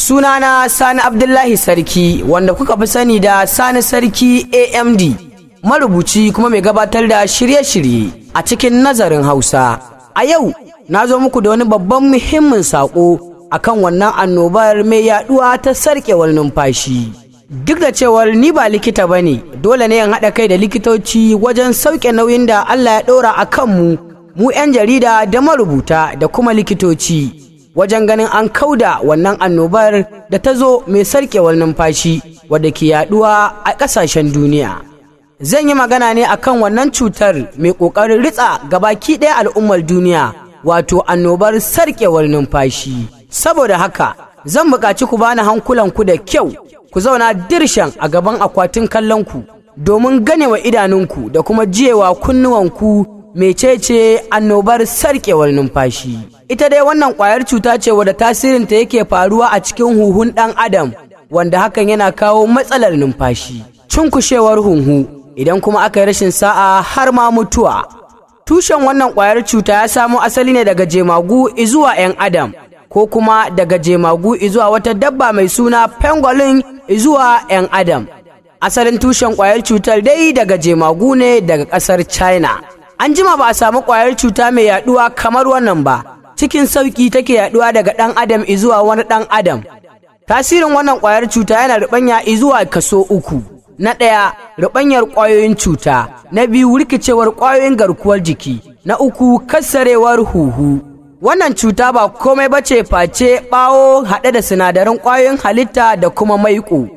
Sunana Sani Abdullahi Sarki, wanda kuka fi sani da Sani Sarki AMD, marubuci kuma mai gabatar da shirye-shirye a cikin Nazarin Hausa. A yau, na zo muku da wani babban muhimmin saƙo akan wannan annobar mai yaɗuwa ta sarƙewar numfashi. Duk da cewar ni ba likita ba ne, dole ne in haɗa kai da likitoci wajen sauke nauyin da Allah ya ɗora a kanmu, mu 'yan jarida da marubuta da kuma likitoci, wajen ganin an kauda wannan annobar da ta zo mai sarƙewar numfashi wadda ke yaɗuwa a ƙasashen duniya. Zan yi magana ne akan wannan cutar mai ƙoƙarin ritsa gabaki ɗaya al'ummar duniya, wato annobar sarƙewar numfashi. Saboda haka, zan buƙaci ku bani hankulanku da kyau, ku zauna dirshan a gaban akwatin kallonku domin ganewa idanunku da kuma jiyewa kunnuwanku mecece annobar sarƙewar numfashi. Ita dai wannan ƙwayar cuta ce wadda tasirinta yake faruwa a cikin huhun ɗan adam, wanda hakan yana kawo matsalar numfashi, cunkushewar hunhu, idan kuma aka yi rashin sa'a har ma mutuwa. Tushen wannan ƙwayar cuta ya samo asali ne daga jemagu izuwa 'yan adam, ko kuma daga jemagu izuwa wata dabba mai suna pangolin izuwa 'yan adam. Asalin tushen ƙwayar cutar dai daga jemagu ne daga ƙasar China. An jima ba a samu ƙwayar cuta mai yaɗuwa kamar wannan ba, cikin sauƙi take yaɗuwa daga ɗan adam izuwa wani ɗan adam. Tasirin wannan ƙwayar cuta yana ruɓanya izuwa kaso 3. Na ɗaya, ruɓanyar ƙwayoyin cuta. Na biyu, rikicewar ƙwayoyin garkuwar jiki. Na uku, kassarewar huhu. Wannan cuta ba komai ba ce face ɓawo haɗe da sinadaran ƙwayoyin halitta da kuma maiƙo.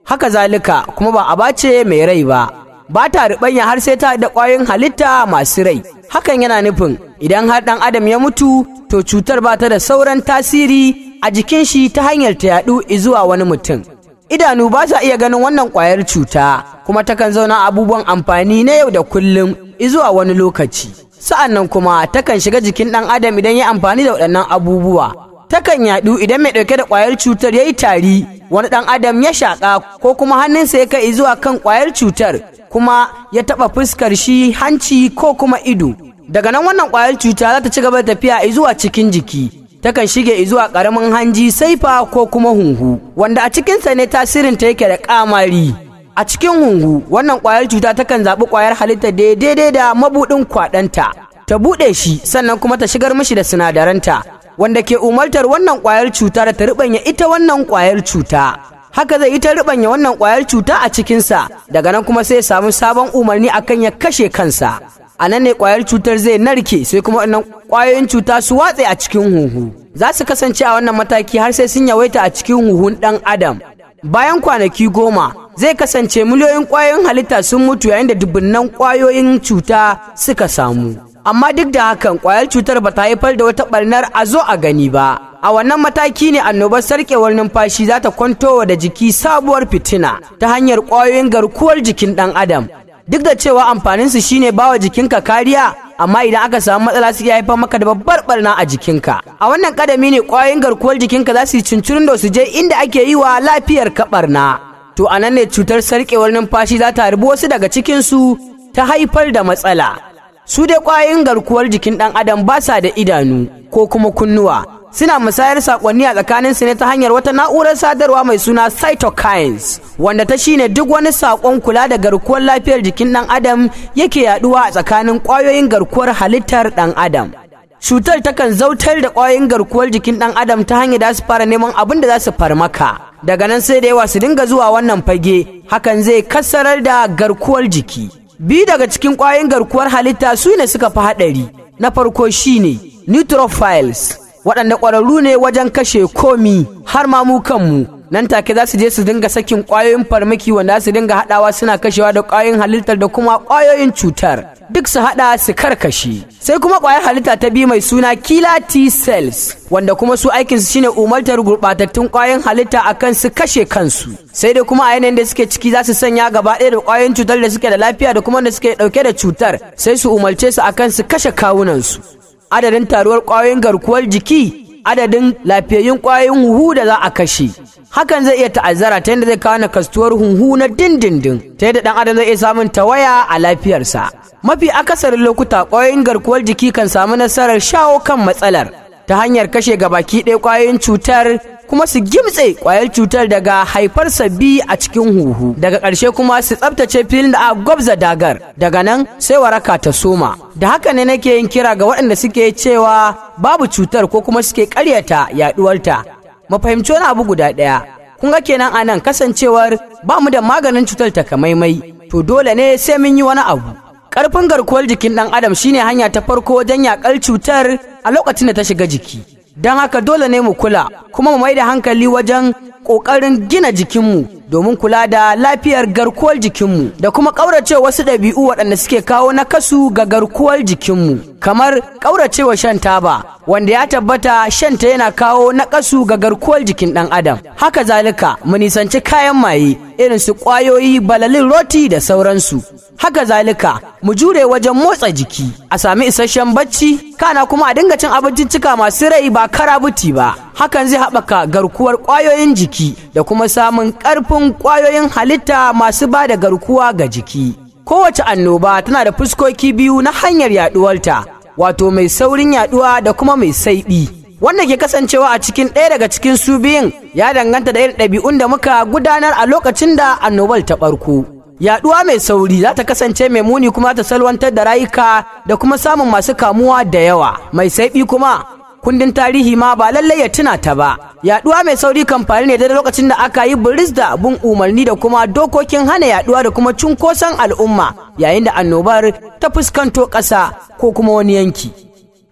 Haka zalika kuma ba aba ce mai rai ba. Ba ta ruɓanya har sai ta da ƙwayoyin halitta masu rai. Hakan yana nufin idan har ɗan adam ya mutu, to cutar ba ta da sauran tasiri a jikin shi ta hanyar ta yaɗu zuwa wani mutum. Idanu ba sa iya ganin wannan ƙwayar cuta, kuma takan zauna abubuwan amfani na yau da kullum zuwa wani lokaci. Sa'an nan kuma takan shiga jikin ɗan adam idan ya amfani da waɗannan abubuwa. Takan yaɗu idan mai ɗauke da ƙwayar cutar ya yi tari, wani ɗan adam ya shaƙa ko kuma hannunsa ya kai zuwa kan ƙwayar cutar, kuma ya taɓa fuskar shi, hanci ko kuma ido. Daga nan wannan ƙwayar cuta za ta ci gaba da tafiya zuwa cikin jiki. Takan shige zuwa ƙaramin hanji, saifa ko kuma hunhu, wanda a cikinsa ne tasirinta yake da ƙamari. A cikin hunhu, wannan ƙwayar cuta takan zaɓi ƙwayar halitta daidai da mabuɗin kwaɗanta, ta buɗe shi sannan kuma ta shigar mishi da sinadaranta, wanda ke umartar wannan ƙwayar cuta da ta ruɓanya ita wannan ƙwayar cuta. Haka zai ita ruɓanya wannan ƙwayar cuta a cikinsa, daga nan kuma sai ya samu sabon umarni akan ya kashe kansa. A nan ne ƙwayar cutar zai narke, sai kuma wannan ƙwayoyin cuta su watse a cikin huhu. Za su kasance a wannan mataki har sai sun yawaita a cikin huhun ɗan adam. Bayan kwanaki 10 zai kasance miliyoyin ƙwayoyin halitta sun mutu yayin da dubunnan ƙwayoyin cuta suka samu. Amma duk da hakan ƙwayar cutar ba ta haifar da wata ɓarnar a zo a gani ba. A wannan mataki ne annobar sarƙewar numfashi za ta kwantowa da jiki sabuwar fitina ta hanyar ƙwayoyin garkuwar jikin ɗan adam. Duk da cewa amfaninsu shine bawa jikinka kariya, amma idan aka samu matsala su iya haifar maka da babbar barna a jikinka. A wannan kadami ne ƙwayoyin garkuwar jikinka za su yi cincirin da su je inda ake yi wa lafiyar ka barna. To a nan ne cutar sarƙewar numfashi za ta harbi wasu daga cikinsu ta haifar da matsala. Su dai ƙwayoyin garkuwar jikin ɗan adam ba sa da idanu ko kuma kunnuwa. Suna musayar saƙonni a tsakaninsu ne ta hanyar wata na'urar sadarwa mai suna cytokines, wanda ta shine duk wani saƙon kula da garkuwar lafiyar jikin ɗan adam yake yaɗuwa a tsakanin ƙwayoyin garkuwar halittar ɗan adam. Cutar takan zautar da ƙwayoyin garkuwar jikin ɗan adam ta hanyar da su fara neman abin da za su farmaka. Daga nan sai da yawa su dinga zuwa wannan fage, hakan zai kassarar da garkuwar jiki. Biyu daga cikin ƙwayoyin garkuwar halitta su ne suka fi haɗari. Na farko shine neutrophils, waɗanda ƙwararru ne wajen kashe komi har ma mu kanmu. Nan take za su je su dinga sakin ƙwayoyin farmaki wanda su dinga haɗawa suna kashewa da ƙwayoyin halittar da kuma ƙwayoyin cutar, duk su haɗa su karkashe. Sai kuma ƙwayar halitta ta biyu mai suna killer T cells, wanda kuma su aikinsu shine umartar gurɓatattun ƙwayoyin halitta akan su kashe kansu. Sai dai kuma a yanayin da suke ciki za su sanya gaba ɗaya da ƙwayoyin cutar da suke da lafiya da kuma da suke ɗauke da cutar, sai su umarce su akan su kashe kawunansu. Adadin taruwar ƙwayoyin garkuwar jiki, adadin lafiyayyun ƙwayoyin huhu da za a kashe. Hakan zai iya ta'azzara ta yadda zai kawo nakastuwar huhu na dindindin, ta yadda ɗan adam zai iya samun tawaya a lafiyarsa. Mafi akasarin lokuta ƙwayoyin garkuwar jiki kan samu nasarar shawo kan matsalar ta hanyar kashe gabaki ɗaya ƙwayoyin cutar kuma su gimtse ƙwayar cutar daga haifar sabbi a cikin huhu. Daga ƙarshe kuma su tsabtace filin da a gwabza dagar. Daga nan sai waraka ta soma. Da haka ne nake yin kira ga waɗanda suke cewa babu cutar ko kuma suke ƙaryata yaɗuwarta. Mu fahimci wani abu guda ɗaya. Kun ga kenan anan kasancewar ba mu da maganin cutar takamaimai, to dole ne sai mun yi wani abu. Ƙarfin garkuwar jikin ɗan adam shine hanya ta farko wajen yaƙar cutar a lokacin da ta shiga jiki. Don haka dole ne mu kula kuma mu mai da hankali wajen ƙoƙarin gina jikinmu domin kula da lafiyar garkuwar jikinmu da kuma ƙaurace wasu ɗabi'u waɗanda suke kawo nakasu ga garkuwar jikinmu, kamar ƙauracewa shan taba, wanda ya tabbata shan ta yana kawo nakasu ga garkuwar jikin ɗan adam. Haka zalika mu nisanci kayan maye irin su ƙwayoyi, balalin roti da sauransu. Haka zalika mu jure wajen motsa jiki, a sami isasshen bacci, kana kuma a dinga cin abinciccika masu rai ba karabuti ba. Hakan zai haɓaka garkuwar ƙwayoyin jiki da kuma samun ƙarfin ƙwayoyin halitta masu ba da garkuwa ga jiki. Kowace annoba tana da fuskoki biyu na hanyar yaɗuwarta, wato mai saurin yaɗuwa da kuma mai saiɓi. Wanda ke kasancewa a cikin ɗaya daga cikin su biyun ya danganta da irin ɗabi'un da muka gudanar a lokacin da annobar ta ɓarko. Yaɗuwa mai sauri za ta kasance mai muni kuma ta salwantar da rayuka da kuma samun masu kamuwa da yawa. Mai saiɓi kuma kundin tarihi ma ba lallai ya tuna ta ba. Yaɗuwa mai sauri kan faru ne da lokacin da aka yi biris da bin umarni da kuma dokokin hana yaɗuwa da kuma cunkoson al'umma yayin da annobar ta fuskanto ƙasa ko kuma wani yanki.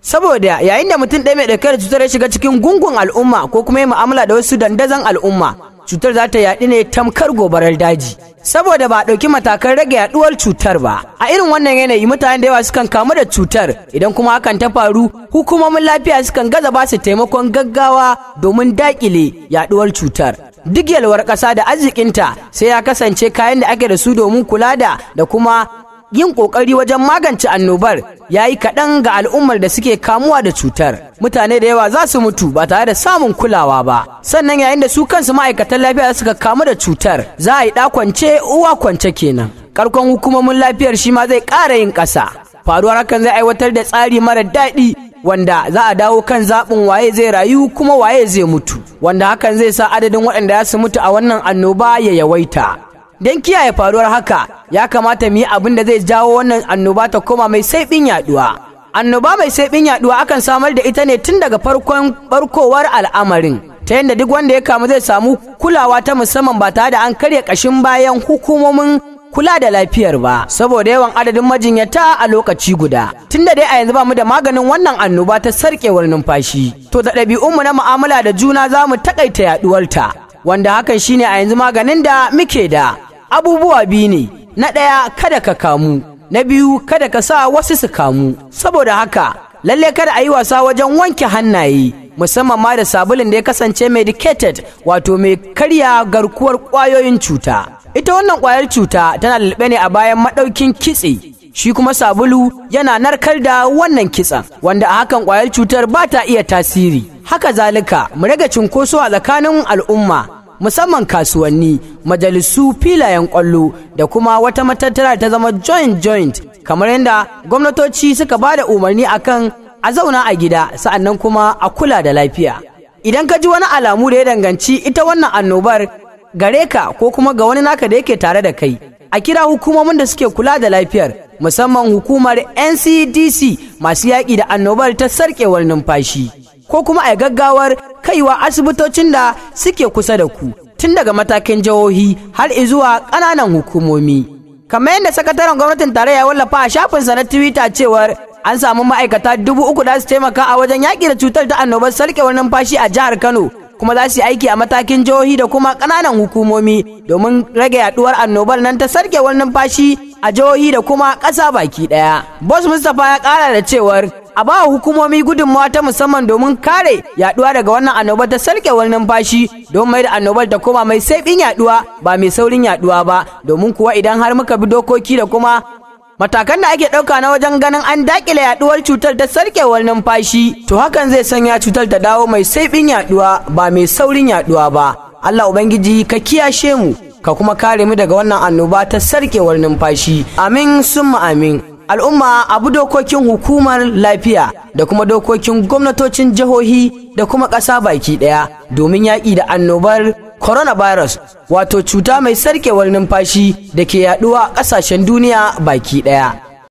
Saboda yayin da mutum ɗaya mai ɗauke da cutar ya shiga cikin gungun al'umma ko kuma ya mu'amala da wasu dandazon al'umma, cutar za ta yaɗu ne tamkar gobarar daji. Saboda ba a ɗauki matakan rage yaɗuwar cutar ba. A irin wannan yanayi mutane da yawa sukan kamu da cutar, idan kuma hakan ta faru hukumomin lafiya sukan gaza ba su taimakon gaggawa domin daƙile yaɗuwar cutar. Duk yalwar ƙasa da arzikinta sai ya kasance kayan da ake da su domin kula da kuma yin ƙoƙari wajen magance annobar ya yi kaɗan ga al'ummar da suke kamuwa da cutar. Mutane da yawa za su mutu ba tare da samun kulawa ba. Sannan yayin da su kansu ma'aikatan lafiya suka kamu da cutar, za a yi ɗa kwance uwa kwance kenan. Karkon hukumomin lafiyar shi ma zai ƙara yin ƙasa. Faruwar hakan zai aiwatar da tsari mara daɗi wanda za a dawo kan zaɓin waye zai rayu kuma waye zai mutu, wanda hakan zai sa adadin waɗanda za su mutu a wannan annoba ya yawaita. Don kiyaye faruwar haka, ya kamata mu yi abin da zai jawo wannan annoba ta koma mai saiɓin yaɗuwa. Annoba mai saiɓin yaɗuwa akan samar da ita ne tun daga farkon barkowar al'amarin, ta yadda duk wanda ya kamu zai samu kulawa ta musamman ba tare da an karya ƙashin bayan hukumomin kula da lafiyar ba, saboda yawan adadin majinyata a lokaci guda. Tunda dai a yanzu ba mu da maganin wannan annoba ta sarƙewar numfashi, to da ɗabi'unmu na mu'amala da juna za mu taƙaita yaɗuwarta, wanda hakan shine a yanzu maganin da muke da. Abubuwa biyu ne: na ɗaya, kada ka kamu; na biyu, kada ka sa wasu su kamu. Saboda haka lalle kada a yi wasa wajen wanke hannaye, musamman ma da sabulin da ya kasance medicated, wato mai karya garkuwar ƙwayoyin cuta. Ita wannan ƙwayar cuta tana lulluɓe ne a bayan maɗaukin kitse, shi kuma sabulu yana narkar da wannan kitsen, wanda a hakan ƙwayar cutar ba ta iya tasiri. Haka zalika mu rage cunkoso a tsakanin al'umma, musamman kasuwanni, majalisu, filayen ƙwallo da kuma wata matattara ta zama joint joint, kamar yadda gwamnatoci suka ba da umarni akan a zauna a gida, sa'annan kuma a kula da lafiya. Idan ka ji wani alamu da ya danganci ita wannan annobar gare ka ko kuma ga wani naka da yake tare da kai, a kira hukumomin da suke kula da lafiyar, musamman hukumar NCDC masu yaƙi da annobar ta sarƙewar numfashi, ko kuma a gaggawar kaiwa asibitocin da suke kusa da ku, tun daga matakin jihohi har izuwa ƙananan hukumomi. Kamar yadda sakataren gwamnatin tarayya wallafa a shafinsa na Twitter cewar an samu ma'aikata 3,000 da su taimaka a wajen yaƙi da cutar ta annobar sarƙewar numfashi a jihar Kano, kuma za su yi aiki a matakin jihohi da kuma ƙananan hukumomi domin rage yaɗuwar annobar nan ta sarƙewar numfashi a jihohi da kuma ƙasa baki ɗaya. Boss Mustapha ya ƙara da cewar a ba hukumomi gudunmawa ta musamman domin kare yaduwa daga wannan annobar ta sarkewar numfashi, don mai da annobar ta koma mai saibin yaduwa ba mai saurin yaduwa ba, domin kuwa idan har muka bi dokoki da kuma matakan da ake ɗauka na wajen ganin an daƙile yaduwar cutar ta sarkewar numfashi, to hakan zai sanya cutar ta dawo mai saibin yaduwa ba mai saurin yaduwa ba. Allah Ubangiji ka kiyashe mu, ka kuma kare mu daga wannan annoba ta sarkewar numfashi. Amin summa amin. Al'umma, abu dokokin hukumar lafiya da kuma dokokin gwamnatocin jihohi da kuma ƙasa baki ɗaya domin yaƙi da annobar coronavirus, wato cuta mai sarkewar numfashi da ke yaduwa a ƙasashen duniya baki ɗaya.